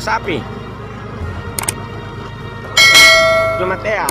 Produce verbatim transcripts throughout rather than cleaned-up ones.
Sapi. Belum mati ya?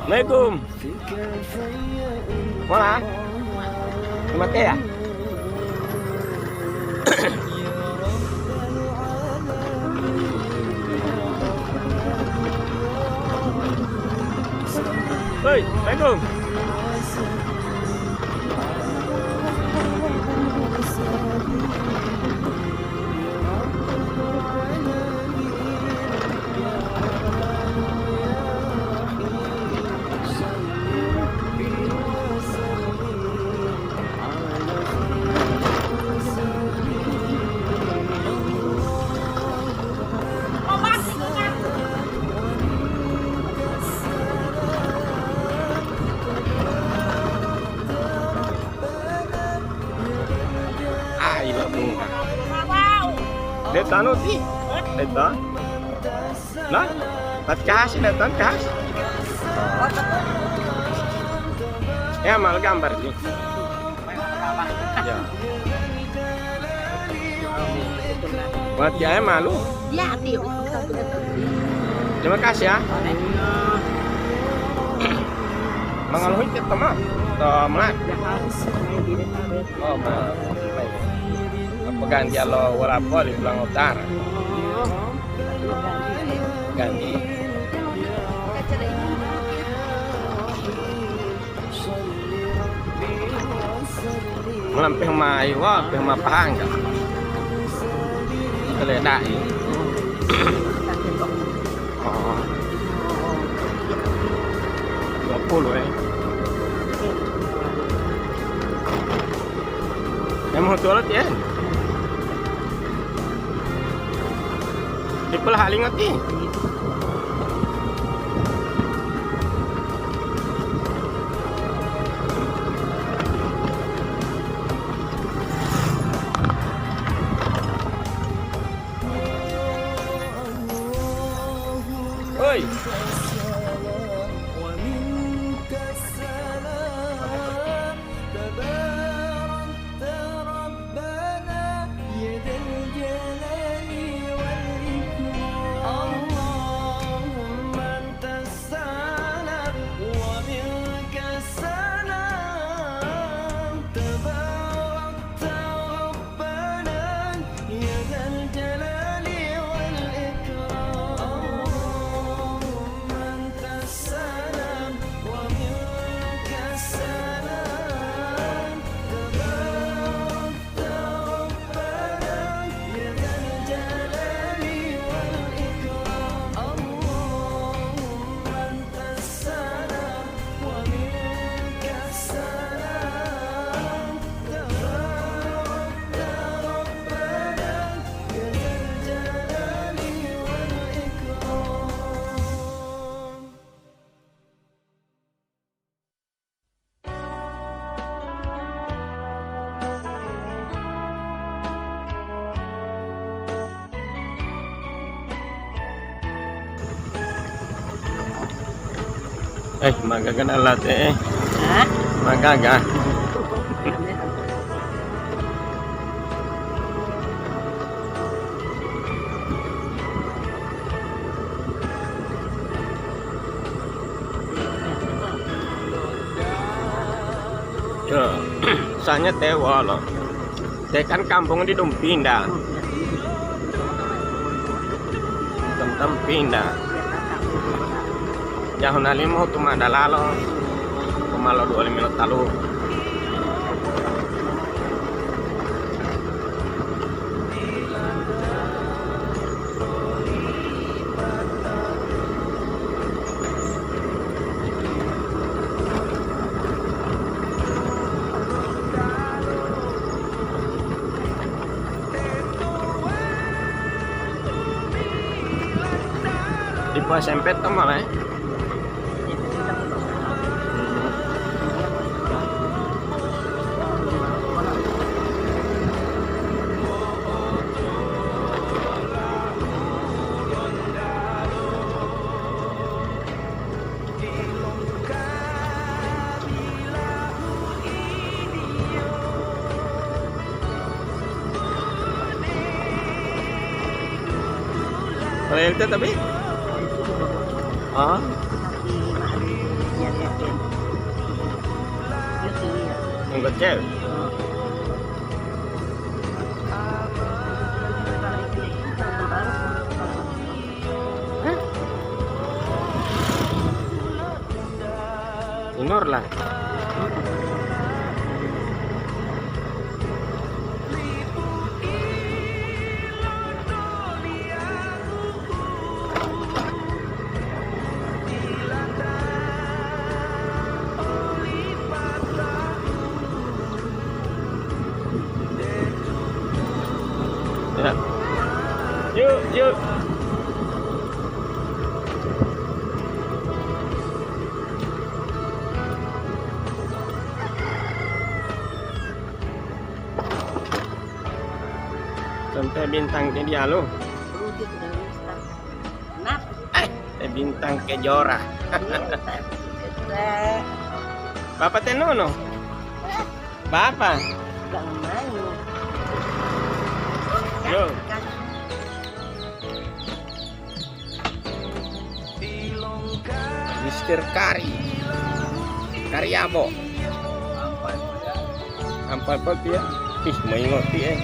Assalamualaikum. Mola? Mate ya? Hoi, assalamualaikum. Ah, ilo bunga. Deta anu ti? Deta? Nah, tat kahas, deta kahas. Ya, mal gambar ni. Ya. Mati aja malu. Ya, Tio. Terima kasih ya. Mangalohi kita mah. Tomat. Oh, ma. Apa ganti lo wala poli pulang utara. Ganti. Mulampe mayi wa pe ma pahangga. Keleda'i. Oh. Dua puluh ya. Yang mau tualet ya. Dipel halingo ti. Hoi. تباركت ربنا يا ذا الجلال والإكرام. اللهم أنت السلام ومنك السلام. تباركت ربنا يا ذا الجلال والإكرام. اللهم أنت السلام ومنك السلام. تباركت ربنا يا ذا الجلال والإكرام. اللهم أنت السلام ومنك السلام. تباركت ربنا يا ذا الجلال والإكرام. Eh, magaga na late, eh. Hah? Magaga. Yo, sanya tewolo. Te kan kampung di Dumpinda. Tem-tem pinda. Jahuna limo tu ma dalalo. Pemalo dua lima talu. Wah, sempet to malah, ya. Rel te tapi? Ah? Yang kecil. Inor lah. Ya. Yuk, yuk. Contoh bintang ke dialu. Wujud dari Ustaz. Nap. Eh, eh, bintang kejora. Iya, Ustaz. Bapak tenono? Bapak? Bang Mayu. Yo. Mister Kari. Kari abo. Ampal pol piye? Ih, mau ingoti, eh.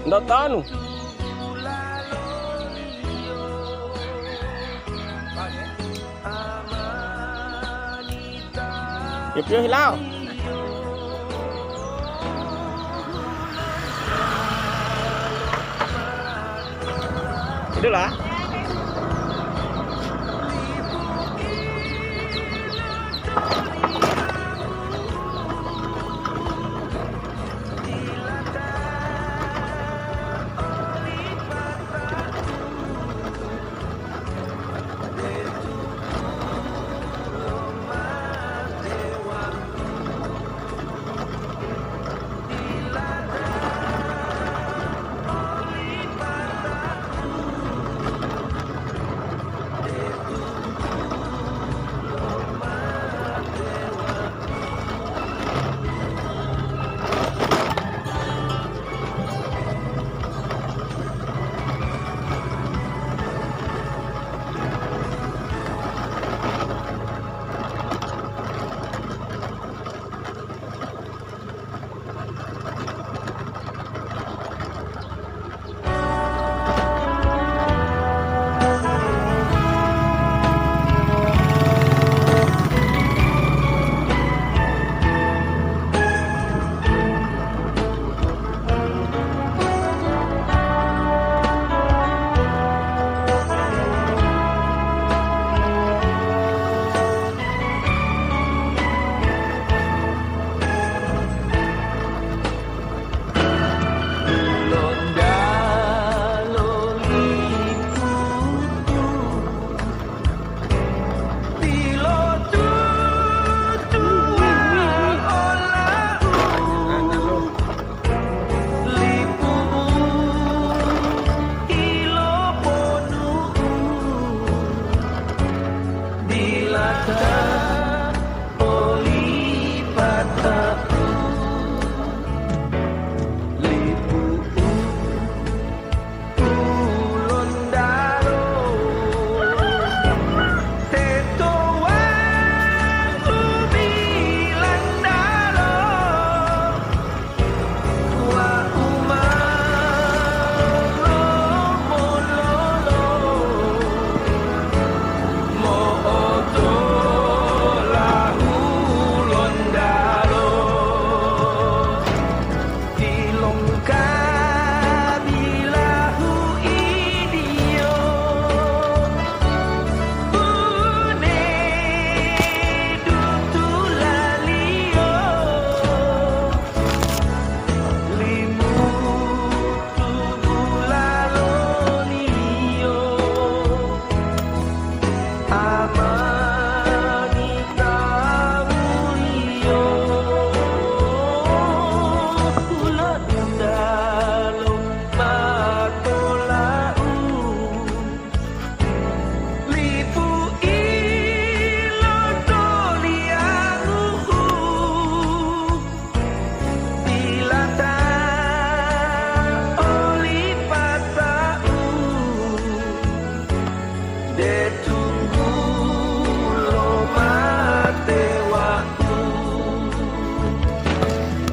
Ndak tanu. Yo piyo hilawo. Itulah.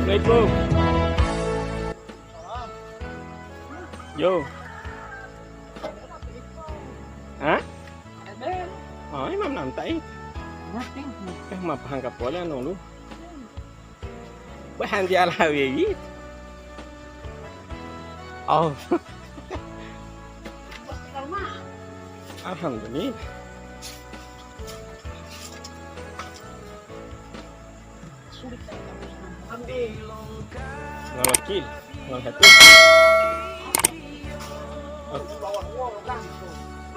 Assalamualaikum. Yo. Hah? Oh, imam nantai. Eh, ma pahangka pole anu lu. Bahan dia lawi. Oh. Alhamdulillah. Nol kil, nol satu.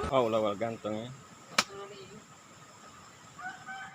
Oh, lawal gantong ya.